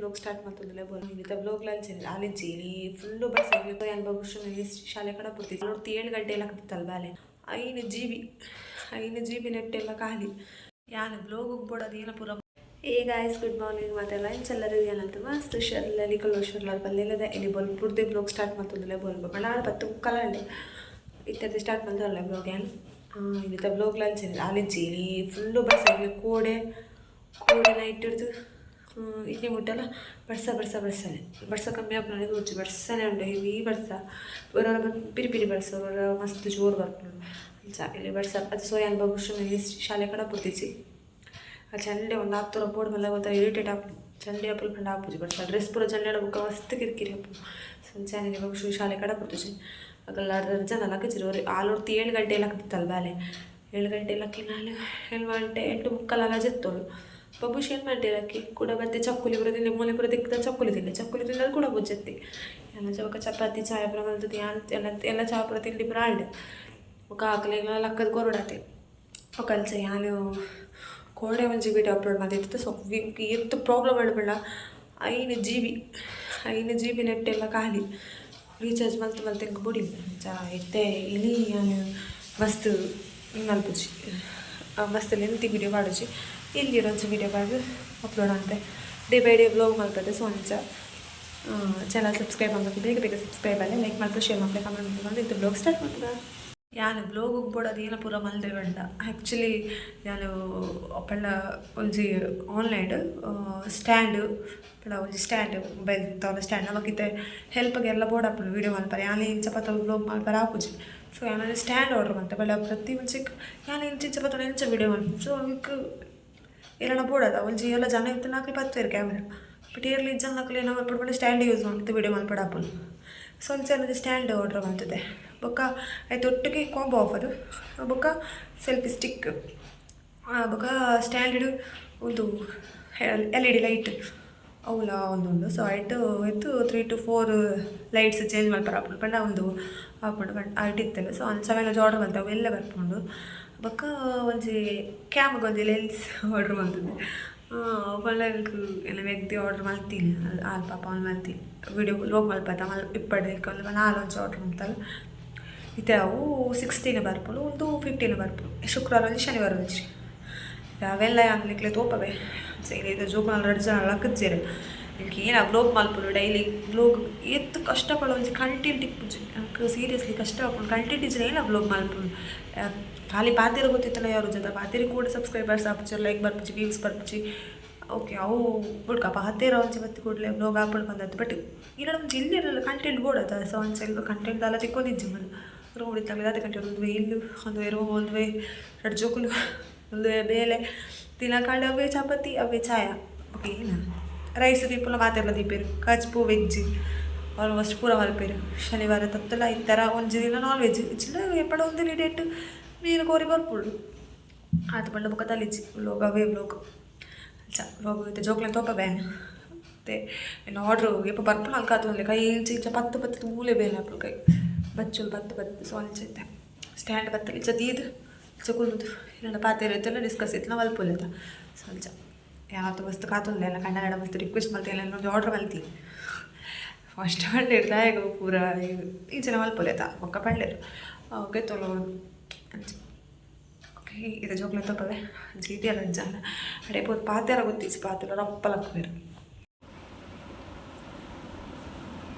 Blog start ಮಲ್ತೊಂದುಲ್ಲೆ ಬೋಲ್ ಇನಿತ blog ಲಂಚನೆ ಆಲಿಜ್ಜಿ ಇನಿ full ಬರ್ಸ. ಯಾನ್ ಬಹುಶಃ ಶಾಲೆ ಕಡ ಪೋತಿದ್ದೆ ನೋಡ್ತಿ 7 ಗಂಟೆ ಲಕ್ಕದಿತ್ತಲ್ಲ ಬಾಲೆ. 5 GB, 5 GB net ಎಲ್ಲ ಖಾಲಿ. ಯಾನ್ ಬ್ಲೋಗ್ ಬೋಡದು ಏನ ಪೂರ. ಏ ಗಾಯ್ಸ್, ಗುಡ್ ಮಾರ್ನಿಂಗ್. ಮಾತೆಲ್ಲ ಎಂಚಲ್ಲರು? ಏನಂತ ಮಸ್ತ್ ಹುಷಾರಿಲ್ಲ, ನಿಕಲ್ ಹುಷಾರ್ಲಾರ ಬಲ್ಲೆಲ್ಲದ. ಇಲ್ಲಿ ಬೊಲ್ ಪುರ್ದೆ ಬ್ಲೋಗ್ ಸ್ಟಾರ್ಟ್ ಮಲ್ತೊಂದುಲ್ಲೆ ಬೋಲ್ ಬಣ್ಣಾಡ 10:45 ಆಂಡ್. ಇತ್ತದ ಸ್ಟಾರ್ಟ್ ಮಲ್ತೊಂದುಲ್ಲೆ ಬ್ಲೋಗ್ ಯಾನ್. ಇನಿತ ಬ್ಲೋಗ್ ಲಂಚನೆ ಆಲಿಜ್ಜಿ ಇನಿ ಫುಲ್ಲು ಬರ್ಸ. ಇಲ್ಲಿ ಕೋಡೆ ಕೋಡೆ ನೈಟ್ ಹಿಡ್ದು ಇನಿ ಮುಟ್ಟಲ ಬರ್ಸ ಬರ್ಸ ಬರ್ಸನೆ. ಬರ್ಸ ಕಮ್ಮಿ ಆಪುನ ತೋಜು, ಬರ್ಸನೆ ಉಂಡು. ಹೆವಿ ಬರ್ಸ, ಒರ ಪಿರಿ ಪಿರಿ ಬರ್ಸ, ಒರ ಮಸ್ತ್ ಜೋರು ಬರ್ಪುಂಡು. ಅಂಚ ಇಲ್ಲಿ ಬರ್ಸ ಅದು. ಸೊ ಯಾನ್ ಬಹುಶಃ ಇಲ್ಲಿ ಶಾಲೆ ಕಡ ಪೋತಿಜಿ. ಆ ಚಂಡೆ ಒಂದು ಆತುರ ಬೋಡ್ ಮಲ್ಲ ಒಂಥರ ಇರಿಟೇಟ್ ಆಪುಂಡು. ಚಂಡಿ ಆಪುಲ್ ಪಂಡ ಆಪುಜಿ ಬಟ್ ಡ್ರೆಸ್ ಪೂರ ಚಂಡಿ ಬೊಕ್ಕ ಮಸ್ತ್ ಕಿರಿಕಿರಿ ಆಪುಂಡು. ಸೊ ಅಂಚಾನೆ ಬಹುಶಃ ಶಾಲೆ ಕಡ ಪೋತುಜಿ. ಅಗಲ್ ಅರ್ಧ ಜನ ಲಕ್ಕಜಿರು. ಆಲೊರ್ತಿ 7 ಗಂಟೆ ಲಕ್ಕದಿತ್ತಲ್ಲ ಬಾಲೆ. 7 ಗಂಟೆ ಲಕ್ಕಿ ನಾಲ್ 7 ಗಂಟೆ 8:45 ಜೆತ್ತೋಳು. ಬಬುಷ್ ಏನು ಮಾಡ್ದೆ, ಲಕ್ಕಿ ಕೂಡ ಬತ್ತೆ ಚಕ್ಕುಲಿ ಪೂರ ತಿಂದೆ. ಮೂಲೆ ಪೂರ ತಿಕ್ಕದ ಚಕ್ಕುಲಿ ತಿಂದೆ. ಚಕ್ಕುಲಿ ತಿಂದದು ಕೂಡ ಬೊಜ್ಜತ್ತಿ ಎಲ್ಲ. ಬೊಕ್ಕ ಚಪಾತಿ ಚಾಯ ಪೂರ ಮಲ್ತದೆ. ಎಲ್ಲ ಎಲ್ಲ ಚಾ ಪೂರ ತಿಂಡಿ ಪೂರ ಆಂಡ್. ಬೊಕ್ಕ ಆಕಲೆಗ್ಲ ಲಕ್ಕದ ಕೊರೊಡಾತೆ. ಬೊಕ್ಕ ಅಂಚ ಯಾನ್ ಕೋಡೆ ಒಂಜಿ ವೀಡಿಯೋ ಅಪ್ಲೋಡ್ ಮಲ್ತಿತ್ತು. ಸೊ ಏತ್ ಪ್ರಾಬ್ಲಮ್ ಆಂಡ್ ಪಂಡ 5 GB, 5 GB net ಎಲ್ಲ ಖಾಲಿ. ರೀಚಾರ್ಜ್ ಮಲ್ತ್ ಮಲ್ತ್ ಎಂಕ್ ಬೊಡಿ. ಅಂಚ ಇತ್ತೆ ಇನಿ ಯಾನ್ ಮಸ್ತ್ ಮಲ್ಪುಜಿ, ಮಸ್ತ್ ಲೆಂತಿ ವೀಡಿಯೋ ಪಾಡುಜಿ. ಇಲ್ಲಿ ಒಂಜಿ ವೀಡಿಯೋ ಪಾಡ್ದು ಅಪ್ಲೋಡ್ ಮಲ್ತೆ. ಡೇ ಬೈ ಡೇ ವ್ಲಾಗ್ ಮಲ್ಪದೆ. ಸೊ ಅಂಚ ಚಾನಲ್ ಸಬ್ಸ್ಕ್ರೈಬ್ ಆಗಬೇಕು, ಬೇಗ ಬೇಗ ಸಬ್ಸ್ಕ್ರೈಬ್ ಆಲೆ, ಲೈಕ್ ಮಲ್ಪು, ಶೇರ್ ಮಲ್ಪೆ, ಕಮೆಂಟ್ ಮಲ್ಪೆ. ಇಂತ ಬ್ಲಾಗ್ ಸ್ಟಾರ್ಟ್ ಮಲ್ಪುಗ. ಯಾನ್ ಬ್ಲೋಗ್ ಬೋಡದು ಏನ ಪೂರ ಮಲ್ದೆ ಪಂಡ, ಆ್ಯಕ್ಚುಲಿ ಯಾನ್ ಪಂಡ ಒಂಜಿ ಆನ್ಲೈನ್ ಸ್ಟ್ಯಾಂಡ್ ಪಂಡ ಒಂಜಿ ಸ್ಟ್ಯಾಂಡ್, ಮೊಬೈಲ್ ತೋಲ ಸ್ಟ್ಯಾಂಡ್. ನಮಕ್ ಇತ್ತೆ ಹೆಲ್ಪ್ಗೆ ಎಲ್ಲ ಬೋಡಾಪುಂಡು ವೀಡಿಯೋ ಮಲ್ಪರೆ. ಯಾನ್ ಇಂಚ ಪತ್ತ ವ್ಲಾಗ್ ಮಲ್ಪರೆ ಆಪುಜಿ. ಸೊ ಯಾನ್ ಒಂಜಿ ಸ್ಟ್ಯಾಂಡ್ ಆರ್ಡರ್ ಮಲ್ತೆ. ಪಂಡ ಪ್ರತಿ ಒಂಜಿ ಯಾನ್ ಇಂಚ ಇಂಚ ಪತ್ತೊಂಡು ಇಂಚ ವೀಡಿಯೋ ಮಲ್ಪು. ಸೊ ಅವೆಕ್ ಏರನ ಬೋಡದ ಒಂಜಿ ಎಲ್ಲ ಜನ ಇತ್ತಿನ ಅಕ್ಲು ಪತ್ತುವೆರ್ ಕ್ಯಾಮ್ರಾ. ಬಟ್ ಏರ್ಲ ಇಜ್ಜಂದಿನಕುಲು ಏನ ಮಲ್ಪೊಡು ಪಂಡ ಸ್ಟ್ಯಾಂಡ್ ಯೂಸ್ ಮಲ್ತ್ ವೀಡಿಯೋ ಮಲ್ಪೊಡು ಆಪುಂಡು. ಸೊ ಅಂಚ ಒಂಜಿ ಸ್ಟ್ಯಾಂಡ್ ಆರ್ಡರ್ ಮಲ್ತದೆ. ಬೊಕ್ಕ ಐತ ಒಟ್ಟಿಗೆ ಕಾಂಬೋ ಆಫರು. ಬೊಕ್ಕ ಸೆಲ್ಫಿ ಸ್ಟಿಕ್, ಬೊಕ್ಕ ಸ್ಟ್ಯಾಂಡ್, ಒಂದು ಎಲ್ಇಡಿ ಲೈಟ್ ಅವುಲ ಒಂದುಂಡು. ಸೊ ಐಟ್ ಇತ್ತು 3 ಟು 4 ಲೈಟ್ಸ್ ಚೇಂಜ್ ಮಲ್ಪರ ಆಪುಂಡು ಪಂಡ ಒಂದು ಆಪುಂಡು ಪಂಡ ಐಟ್ ಇತ್ತಲ್ಲ. ಸೊ ಅಂಚ ಅವೆಲ್ಲ ಆರ್ಡರ್ ಮಲ್ತೆ, ಅವೆಲ್ಲ ಬರ್ಪುಂಡು. ಬೊಕ್ಕ ಒಂಜಿ ಕ್ಯಾಮ್ಗೆ ಒಂಜಿ ಲೆನ್ಸ್ ಆರ್ಡರ್ ಮಲ್ತದೆ. ಪಂಡ ಎಂಕ್ ಎನ್ನ ಮೆಗ್ದಿ ಆರ್ಡರ್ ಮಲ್ತೀನಿ, ಆಲ್ ಪಾಪ ಅವ್ನು ಮಲ್ತೀನಿ ವೀಡಿಯೋ ವ್ಲಾಗ್ ಮಲ್ಪದ ಮಲ್ ಇಪ್ಪಡ್ ಪಂಡ ಆಲ್ ಒಂಜಿ ಆರ್ಡರ್ ಮಲ್ತಲ್. ಇತ್ತೆ ಅವು 16 ಬರ್ಪುಂಡು, ಒಂದು 15 ಬರ್ಪುಂಡು. ಶುಕ್ರವಾರ ಒಂಜಿ, ಶನಿವಾರ ಒಂಜಿ. ಅವೆಲ್ಲ ಯಾನ್ ನಿಕ್ಲೆ ತೋಪವೆ. ಇದು ಜೋಕುಲು ರಡ್ಡ್ ಜನ ಲಕ್ಕುಜೆರ್. ಎಂಕ್ ಏನ ವ್ಲಾಗ್ ಮಲ್ಪುನು, ಡೈಲಿ ವ್ಲಾಗ್ ಏತ್ ಕಷ್ಟ ಪಡ ಒಂಜಿ ಕಂಟೆಂಟ್ ಇಪ್ಪುಜಿ. ಎಂಕ್ ಸೀರಿಯಸ್ಲಿ ಕಷ್ಟ ಆಪುಂಡು. ಕಂಟೆಂಟ್ ಇಜ್ಜಿಡ ಏನ ವ್ಲಾಗ್ ಮಲ್ಪುನು? ಖಾಲಿ ಪಾತೆರ ಗೊತ್ತಿತ್ತಲ್ಲ ಯಾರು ಜೊತೆ ಪಾತೆರ ಕೂಡ ಸಬ್ಸ್ಕ್ರೈಬರ್ಸ್ ಆಪುಜಿ, ಲೈಕ್ ಬರ್ಪುಜಿ, ವ್ಯೂಸ್ ಬರ್ಪುಜಿ. ಓಕೆ, ಅವು ಬುಡ್ಕ ಪಾತೆರ ಒಂಜಿ ಬತ್ತಿ ಕೂಡಲೇ ವ್ಲಾಗ್ ಆಪುಂಡು ಪಂದತ್ತು. ಬಟ್ ಇಲ್ಲಡ ಒಂಜಿ ಇಲ್ಲೇ ಕಂಟೆಂಟ್ ಬೋಡತ್ತ. ಸೊ ಅಂಚ ಕಂಟೆಂಟ್ ದಾಲ ತಿಕ್ಕೊಂದಿಜ್ಜಿ. ಮಲ್ಲ ರೂಮ್ ಇತ್ತಲ್ಲ ದಾದ ಕಂಟೆಂಟ್? ಒಂದು ಇಲ್ಲು, ಒಂದು ರೂಮ್, ಒಂದು ರಡ್ಡ್ ಜೋಕುಲು, ಒಂದು ಬೇಲೆ. ದಿನ ಕಾಂಡೆ ಅವೇ ಚಪಾತಿ, ಅವೇ ಚಾಯ. ಓಕೆ, ಏನ ರೈಸ್ ದೀಪುಲ ಮಾತೆರ್ಲ ದೀಪೆರ್. ಕಜ್ಪು ವೆಜ್ ಆಲ್ಮೋಸ್ಟ್ ಪೂರ ಮಲ್ಪೆರ್. ಶನಿವಾರ ತತ್ತಲ ಇತ್ತರ ಒಂಜಿ ದಿನ ನಾನ್ ವೆಜ್ ಇಜ್ಜಿಂಡ ಎಪ್ಪಡ ಒಂದು ಡೇಟ್ ಮೀನು ಕೋರಿ ಬರ್ಪುಂಡು. ಆತ್ ಪಂಡ ಬೊಕ್ಕ ತಲಿಜಿ ವ್ಲೋಗ್, ಅವೇ ವ್ಲೋಗ್. ಅಂಚ ವ್ಲೋಗ್ ಇತ್ತೆ ಜೋಕ್ಲೆನ್ ತೋಪ ಬೇನೆ. ಮತ್ತೆ ಎನ್ನ ಆರ್ಡ್ರ್ ಏಪ ಬರ್ಪುನ ಅಲ್ಕ ಕಾತೊಂದುಲ್ಲೆ. ಕೈ ಇಂಚ ಇಂಚ ಪತ್ತ್ ಪತ್ತ್ ಮೂಲೆ ಬೇನೆ ಆಪುಂಡು, ಕೈ ಬಚ್ಚೊಲು ಪತ್ತ್ ಪತ್ತ್. ಸೊ ಅಂಚ ಇತ್ತೆ ಸ್ಟ್ಯಾಂಡ್ ಬತ್ತಲ್ ಇಂಚ ದೀದ್ ಇಂಚ ಕುಲ್ಲುದು ಇಲ್ಲಂಡ ಪಾತೆರ ಇತ್ತಲ್ಲ, ಡಿಸ್ಕಸ್ ಇತ್ತಲ್ಲ ಮಲ್ಪೊಲಿತ. ಸೊ ಅಂಚ ಯಾವತ್ತು ಮಸ್ತ್ ಕಾತೊಂದುಲ್ಲೆ. ಎಲ್ಲ ಕಂಡನಡ ಮಸ್ತ್ ರಿಕ್ವೆಸ್ಟ್ ಮಲ್ತೆ, ಎಲ್ಲ ಒಂಜಿ ಆರ್ಡ್ರ್ ಮಲ್ತಿ ಫಸ್ಟ್ ಪಂಡೆರ್, ದಾಯೆಗ್ ಪೂರ ಇಂಚನೆ ಮಲ್ಪೊಲಿತ. ಬೊಕ್ಕ ಪಂಡೆರ್ ಓಕೆ ತೋಲ ಅಂಚ. ಓಕೆ, ಇತ್ತೆ ಜೋಕ್ಲೆನ್ ತೋಪವೆ. ಜೀತಿಯಲ್ಲ ಅಂಚ ಅಡೆ ಪೋದು ಪಾತೆರ ಗೊತ್ತಿಜ್ಜಿ, ಪಾತೆರ ರಪ್ಪ ಲಕ್ಕುವೆರ್.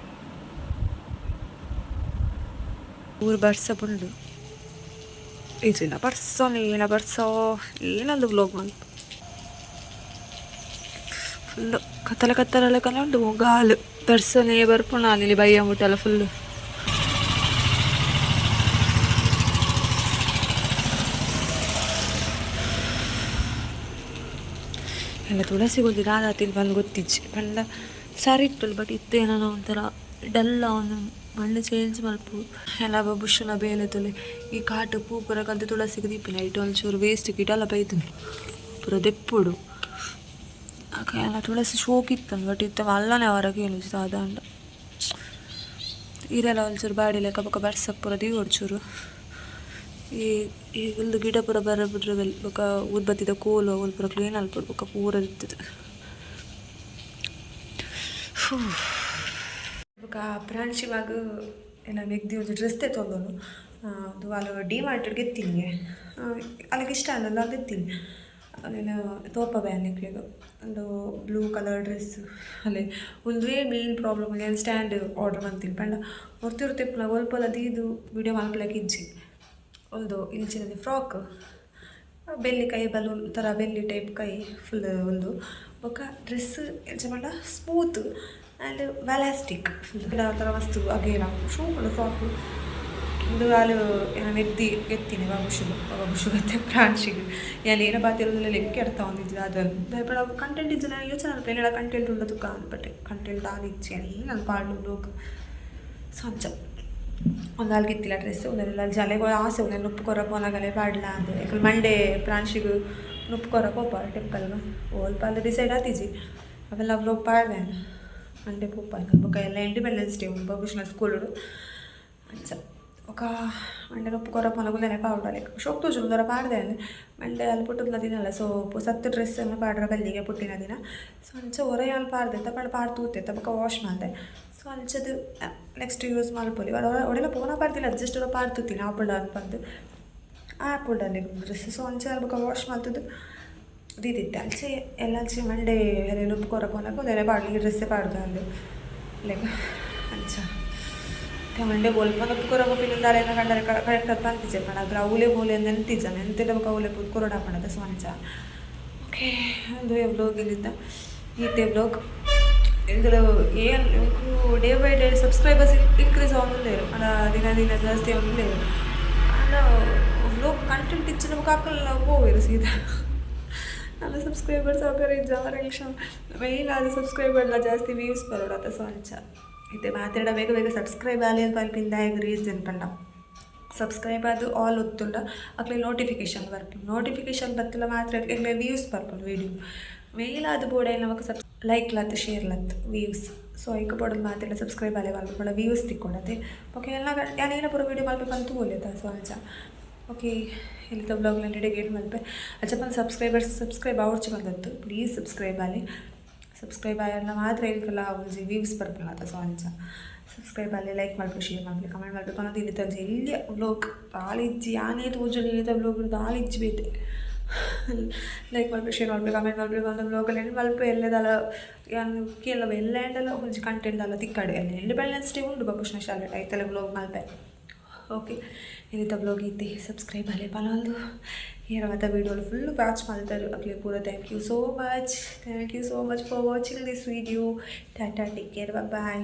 ಊರು ಬರ್ಸ ಪುಂಡು ಇಜ್ಜಿಂಡ ಬರ್ಸನೆ ಏನ ಬರ್ಸ ಏನಂದು ವ್ಲಾಗ್ ಮಲ್ಪ. ಫುಲ್ಲು ಕತ್ತಲೆ ಕತ್ತಲೆ ಲೆಕ್ಕನೆ ಉಂಡು. ಗಾಲು ಬರ್ಸನೆ ಬರ್ಪುಂಡು ಇಲ್ಲಿ ಬಯ್ಯ ಮುಟ್ಟಲ್ಲ ಫುಲ್ಲು. ಎಲ್ಲ ತುಳಸಿ ಒಂಜಿ ದಾದ ಬಂದು ಗೊತ್ತಿಜ್ಜಿ. ಪಂಡ ಸರಿ ಇತ್ತುಲ್, ಬಟ್ ಇತ್ತೆ ಏನೋ ಒಂಥರ ಡಲ್. ಅವನು ಮಣ್ಣು ಚೇಂಜ್ ಮಲ್ಪು ಎಲ್ಲ ಬುಷುನ ಬೇಲೆ ತುಲೆ. ಈ ಕಾಟು ಪೂ ಪೂರ ಕಲ್ತು ತುಳಸಿಗೆ ದೀಪಿನ. ಇಟ್ಟು ಒಂಚೂರು ವೇಸ್ಟ್ ಗಿಡ ಎಲ್ಲ ಬೈದುಂಡು ಪೂರ ದೆಪ್ಪುಡು. ಎಲ್ಲ ತುಳಸಿ ಶೋಕ್ ಇತ್ತು, ಬಟ್ ಇತ್ತೆ ಮಲ್ಲನೆ ಹೊರಗೆ ಏನು ದಾದಾಂಡ. ಇರೆಲ್ಲ ಒಂಚೂರು ಬಾಡಿ ಲೆಕ್ಕ. ಬೊಕ ಬರ್ಸ ಪೂರ ದೀವೊಡು ಈ ಈ ಉಂದು ಗಿಡ ಪೂರ ಬರ ಬಿಡ್ರೆ ಬೊಕ ಊದ್ಬತ್ತಿದ ಕೋಲು ಅವುಲು ಪೂರ ಕ್ಲೀನ್ ಮಲ್ಪೊಡು. ಬೊಕ ಪೂರ ಇತ್ತುದು. ಬೊಕ ಪ್ರಾಂಶಿವಾಗ್ ಎನ್ನ ಮೆಗ್ದಿ ಒಂಜಿ ಡ್ರೆಸ್ ದೆತೊಂದೊಲು. ಅದು ಅಲ್ ಡಿ ಮಾರ್ಟ್ ಗೆತ್ತಿನಿಗೆ. ಅಲೆಗ್ ಇಷ್ಟ ಆಂಡಲ್ಲ ದೆತ್ತೀನಿ. ಅಲೆನ ತೋಪವೆ ನಿಕ್ಲೆಗ್. ಉಂದು ಬ್ಲೂ ಕಲರ್ ಡ್ರೆಸ್ ಅಲೆ. ಉಂದುವೇ ಮೇನ್ ಪ್ರಾಬ್ಲಮ್. ಯಾನ್ ಸ್ಟ್ಯಾಂಡ್ ಆರ್ಡರ್ ಮಂತಿನಿ ಪಂಡ ಒರ್ತಿ ಒರ್ತಿ ಇಪ್ಪುನಗ ಒಲ್ಪಲ ದೀದು ವಿಡಿಯೋ ಮಲ್ಪಲೆಕ ಇಜ್ಜಿ. ಉಂದು ಇಂಚಿನದ ಫ್ರಾಕ್, ಬೆಲ್ಲಿ ಕೈ, ಬಲೂನ್ ಥರ ಬೆಲ್ಲಿ ಟೈಪ್ ಕೈ ಫುಲ್ ಉಂದು. ಬೊಕ ಡ್ರೆಸ್ ಎಂಚ ಪಂಡ ಸ್ಮೂತ್ ಆ್ಯಂಡ್ ವೆಲಾಸ್ಟಿಕ್ ಫುಲ್ ಥರ ಮಸ್ತ್ ಅಗೇರ ಶೋಕುಂಡು ಫ್ರಾಕ್. ಉಂದು ಆಲ್ ಎನ್ನ ಮೆಗ್ದಿ ಗೆತ್ತಿನಿ ಬಾಬುಷುಗು, ಬಾಬುಷುಗು ಅತ್ತೆ, ಪ್ರಾಂಶಿಗ್. ಯಾನ್ ಏನ ಪಾತೆರೊಂದುಲ್ಲೆ, ಎಂಕ್ ಅರ್ಥ ಆವೊಂದಿಜ್ಜಿ ದಾದ. ದಾಯೆ ಪಂಡ ಅವು ಕಂಟೆಂಟ್ ಇಜ್ಜಿಂಡ ಯೋಚನೆ ಮಲ್ಪುವೆ, ಎನ್ನಡ ಕಂಟೆಂಟ್ ಉಂಡ ತುಕ್ಕ. ಬಟ್ ಕಂಟೆಂಟ್ ದಾದ ಇಜ್ಜಿ, ಯಾನ್ ಏನ್ ಪಾಡ್ಲು ವ್ಲೋಗ್. ಸೊ ಅಂಚ ಒಂದು ಅಲ್ಗಿತ್ತಿಲ್ಲ ಡ್ರೆಸ್. ಉಂದೆಲ್ಲ ಜಲೆಗ್ ಆಸೆ, ಉಂದೆನ್ ನುಪ್ಪು ಕೊರ ಪೋನಗಲೆ ಪಾಡ್ಲ ಅಂದ್. ಎಂಕುಲು ಮಂಡೇ ಪ್ರಾಂಶಿಗ್ ನುಪ್ಪು ಕೊರ ಪೋಪ ಟೆಂಪಲ್ಗ್. ಒಲ್ಪ ಅಂದ್ ಡಿಸೈಡ್ ಆತಿಜಿ. ಅವೆಲ್ಲ ವ್ಲೋಗ್ ಪಾಡ್ದೆ ಮಂಡೇ ಪೋಪ ಎಂಕುಲು. ಬೊಕ ಎಲ್ಲ ಇಂಡಿಪೆಂಡೆನ್ಸ್ ಡೇ ಉಂಡು ಬಬುಷ್ನ ಸ್ಕೂಲುಡು. ಅಂಚ ಬೊಕ ಮಂಡೆ ನುಪ್ಪು ಕೊರ ಪೋನಗ ಉಂದೆನೆ ಪಾವೊಡಲೆಕ್ ಶೋಕ್ ತೋಜುಂಡು. ಒಂಥರ ಪಾಡ್ದೆ ಮಂಡೆ ಅಲ್ಲಿ ಪುಟ್ಟುನ ದಿನ ಅಲ್ಲ. ಸೊ ಪೊಸತ್ ಡ್ರೆಸ್ ಅನ್ನು ಪಾಡ್ರ ಬಲ್ಲಿಗೆ ಪುಟ್ಟಿನ ದಿನ. ಸೊ ಅಂಚ ಒರ ಯಾನ್ ಪಾಡ್ದೆ ಪಂಡ ಪಾಡ್ ತೂತೆ, ಬೊಕ ವಾಶ್ ಮಲ್ದೆ. ಸೊ ಅಂಚದ ನೆಕ್ಸ್ಟ್ ಯೂಸ್ ಮಲ್ಪೊಲಿ. ಒಡೆಲ ಪೋನ ಪಾಡ್ದಿಲ್ಲ, ಜಸ್ಟ್ ಒರ ಪಾಡ್ ತೂತಿನಿ ಆಪುಂಡ ಪಂದ್. ಆಪುಂಡು ಡ್ರೆಸ್. ಸೊ ಅಂಚ ಬೊಕ ವಾಶ್ ಮಲ್ತುದು ದೀದಿತ್ತೆ. ಅಂಚೆ ಎಲ್ಲಂಚೆ ಮಂಡೇ ನುಪ್ಪು ಕೊರ ಪೋನಗ ಉಂದೆನೆ ಪಾಡ್ಲಿ, ಡ್ರೆಸ್ಸೇ ಪಾಡ್ದು ಅಂದ್ ಲೈಕ್. ಅಂಚ ಮಂಡೆ ಒಲ್ಪ ನುಪ್ಪು ಕೊರ ಪೋಪಿನ ದಾಲೆನ ಕಂಡರೆ ಕರೆಕ್ಟ್ ಆದ್ ಪಂತಿಜೆರ್. ಪಂಡ ಅಗ್ಲ್ ಅವ್ಲೆ ಪೋಲೆ ನೆಂತಿಜ, ನೆಂತಿಡ ಬೊಕ ಅವ್ಲೆ ಪೋದು ಕೊರೊಡಾಪುಂಡತ. ಸೊ ಅಂಚ ಓಕೆ, ಉಂದುವೇ ವ್ಲೋಗ್ ಇಲ್ಲಿಂದ ಈತೆ ವ್ಲೋಗ್. ಇಂದುಲು ಏನ್ ಡೇ ಬೈ ಡೇ ಸಬ್ಸ್ಕ್ರೈಬರ್ಸ್ increase ಆವೊಂದುಲ್ಲೆರ್. ಪಂಡ ದಿನ ದಿನ ಜಾಸ್ತಿ ಆವೊಂದುಲ್ಲೆರ್. ಆಂಡ ವ್ಲೋಗ್ ಕಂಟೆಂಟ್ ಇಜ್ಜಿಂಡ ಬೊಕ ಅಕಲ್ನ ಪೋವೆರ್ ಸೀದಾ. ನನ್ನ ಸಬ್ಸ್ಕ್ರೈಬರ್ಸ್ ಆಪೆರ್ ಇಜ್ಜ ಅವರೆಕ್ಷ. ಮೇಯ್ನ್ ಆದ್ ಸಬ್ಸ್ಕ್ರೈಬರ್ಲ ಜಾಸ್ತಿ ವ್ಯೂಸ್ ಬರೋಡತ. ಸೊ ಅಂಚ ಇತ್ತೆ ಮಾತೆರ್ಡ ಬೇಗ ಬೇಗ ಸಬ್ಸ್ಕ್ರೈಬ್ ಆಲೆ ಪನ್ಪಿನ ದಾಯೆಗ್ ರೀಸನ್ ಪಂಡ, ಸಬ್ಸ್ಕ್ರೈಬ್ ಆದ್ ಆಲ್ ಒತ್ತುಂಡ ಅಕ್ಲೆ ನೋಟಿಫಿಕೇಶನ್ ಬರ್ಪುಂಡು. ನೋಟಿಫಿಕೇಶನ್ ಬತ್ತುಂಡ ಮಾತ್ರ ಎಂಕ್ಲೆ ವ್ಯೂಸ್ ಬರ್ಪುಂಡು. ವೀಡಿಯೋ ಮೇಯ್ನ್ ಆದ್ ಬೋಡಾಯಿನ ನಮಕ್ ಸಬ್ ಲೈಕ್ ಲತ್, ಶೇರ್ ಲತ್, ವ್ಯೂಸ್. ಸೊ ಐಕ್ ಬೋಡಾದ್ ಮಾತೆರ್ಲ ಸಬ್ಸ್ಕ್ರೈಬ್ ಆಲೆ ಮಲ್ಪುಂಡ ವ್ಯೂಸ್ ತಿಕ್ಕೊಂಡತೆ. ಬೊಕ ಎಲ್ಲ ಯಾನ್ ಏನ ಪೂರ ವೀಡಿಯೋ ಮಲ್ಪೆ ಪಂದ್ ತೂವೊಲಿ. ಸೊ ಅಂಚ ಓಕೆ, ಇಲ್ತ ವ್ಲಾಗ್ ಇಡೆಗ್ ಎಂಡ್ ಮಲ್ಪೆ. ಅಂಚ ಪಂದ್ subscribers subscribe ಆವೊಡ್ಚಿ ಬಂದತ್ತು, please subscribe Aale. Subscribe ಆಯರ್ನ ಮಾತ್ರ ಎಂಕಲ ಒಂಜಿ ವ್ಯೂಸ್ ಬರ್ಪುಂಡತ. ಸೊ ಅಂಚ ಸಬ್ಸ್ಕ್ರೈಬ್ ಆಲೆ, ಲೈಕ್ ಮಲ್ಪು, ಶೇರ್ ಮಲ್ಪು, ಕಮೆಂಟ್ ಮಲ್ಪು. ಪನೊಂದು ಇಲ್ಲಿತ ಒಂಜಿ ಎಲ್ಯ ವ್ಲೋಗ್ ದಾಲ ಇಜ್ಜಿ. ಯಾನೇ ತೋಜುಂಡು ಇನಿತ ವ್ಲೋಗ್ ದಾಲ ಇಜ್ಜಿ ಬೇತೆ. ಲೈಕ್ ಮಲ್ಪು, ಶೇರ್ ಮಲ್ಪು, ಕಮೆಂಟ್ ಮಲ್ಪು. ಒಂದು ವ್ಲೋಗ್ ಎಂಡ್ ಮಲ್ಪು. ಎಲ್ಲೆದಾಲ ಯಾನ್ ಕೇಳವ ಎಲ್ಲೆ ಆಂಡಲ ಒಂಜಿ ಕಂಟೆಂಟ್ ದಾಲ ತಿಕ್ಕಡ್. ಎಲ್ಲ ಇಂಡಿಪೆಂಡೆನ್ಸ್ ಡೇ ಉಂಡು ಬಪುಷ್ನ ಶಾಲೆ, ಐತಲೆ ವ್ಲೋಗ್ ಮಲ್ಪೆ. ಓಕೆ, ಇನಿತ ವ್ಲೋಗ್ ಇತ್ತೆ. ಸಬ್ಸ್ಕ್ರೈಬ್ ಆಲೆ ಪನೊಂದು, ಏರ ಮಾತ ವೀಡಿಯೋ ಫುಲ್ ವಾಚ್ ಮಲ್ತಾರ್ ಅಕ್ಲೆ ಪೂರ thank you so much. Thank you so much for watching this video. Tata, take care, bye.